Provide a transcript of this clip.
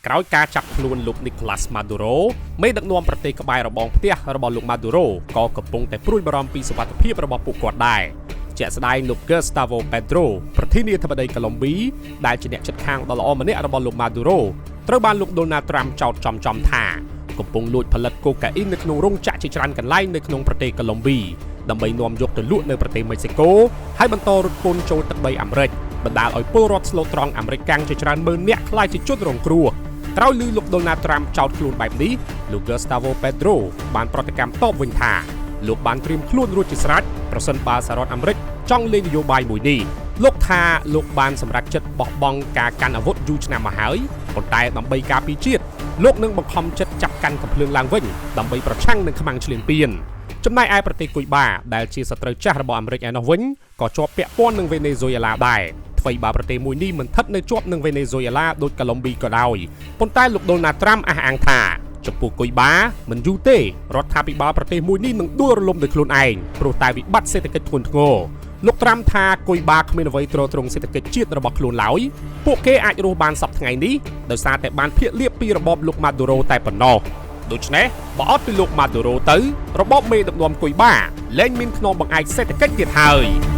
ក្រោយការចាប់ខ្លួនលោក Nicolas Maduro មេដឹកនាំប្រទេសក្បែររបងផ្ទះរបស់លោក Maduro ក៏កំពុងតែព្រួយបារម្ភពីសុវត្ថិភាពរបស់ពួកគាត់ដែរជាក់ស្ដែងលោក Gustavo Petro ប្រធានាធិបតីកូឡុំប៊ីដែលជាអ្នកជិតខាងដ៏ល្អម្នាក់របស់លោក Maduro ត្រូវបានលោក Donald Trump ចោទចំៗថាកំពុងលួចផលិតកូកាអ៊ីននៅក្នុងរោងចក្រជាច្រើនកន្លែងនៅក្នុងប្រទេសកូឡុំប៊ីដើម្បីនាំយកទៅលក់នៅប្រទេសមិចស៊ិកូហើយបន្តរត់ពន្ធចូលទឹកដីអាមេរិកបណ្ដាលឲ្យពលរដ្ឋស្លូតត្រង់អាមេរិកកាំងជាច្រើនម៉ឺននាក់ក្លាយជាជនរងគ្រោះក្រោយឮលោកដូណាល់ត្រាំចោទខ្លួនបែបនេះលោក Gustavo Petro បានប្រតិកម្មតបវិញថាលោកបានត្រៀមខ្លួនរួចជាស្រេចប្រសិនបើសហរដ្ឋអាមេរិកចង់លេងនយោបាយមួយនេះលោកថាលោកបានសម្រេចចិត្តបោះបង់ការកាន់អាវុធយូរឆ្នាំមកហើយប៉ុន្តែដើម្បីការពារជាតិលោកនឹងបង្ខំចិត្តចាប់កាន់កាំភ្លើងឡើងវិញដើម្បីប្រឆាំងនឹងខ្មាំងឈ្លានពានចំណែកឯប្រទេសគុយបាដែលជាសត្រូវចាស់របស់អាមេរិកឯណោះវិញក៏ជាប់ពាក់ព័ន្ធនឹងវេណេស៊ុយអេឡាដែរថ្វីបើប្រទេសមួយនេះមិនស្ថិតនៅជាប់នឹងវេណេស៊ុយអេឡាដូចកូឡុំប៊ីក៏ដោយប៉ុន្តែលោកដូណាល់ត្រាំអះអាងថាចំពោះគុយបាមិនយូរទេរដ្ឋាភិបាលប្រទេសមួយនេះនឹងដួលរលំដោយខ្លួនឯងព្រោះតែវិបត្តិសេដ្ឋកិច្ចធ្ងន់ធ្ងរលោកត្រាំថាគុយបាគ្មានអ្វីទ្រទ្រង់សេដ្ឋកិច្ចជាតិរបស់ខ្លួនឡើយពួកគេអាចរស់បានសប្តាហ៍ថ្ងៃនេះដោយសារតែបានភាកលៀបពីរបបលោកម៉ាឌូរ៉ូតែប៉ុណ្ណោះដូច្នេះបើអត់ពីលោកម៉ាឌូរ៉ូទៅរបបមេដឹកនាំគុយបាលែងមានខ្នងបង្អែកសេដ្ឋកិច្ចទៀតហើយ។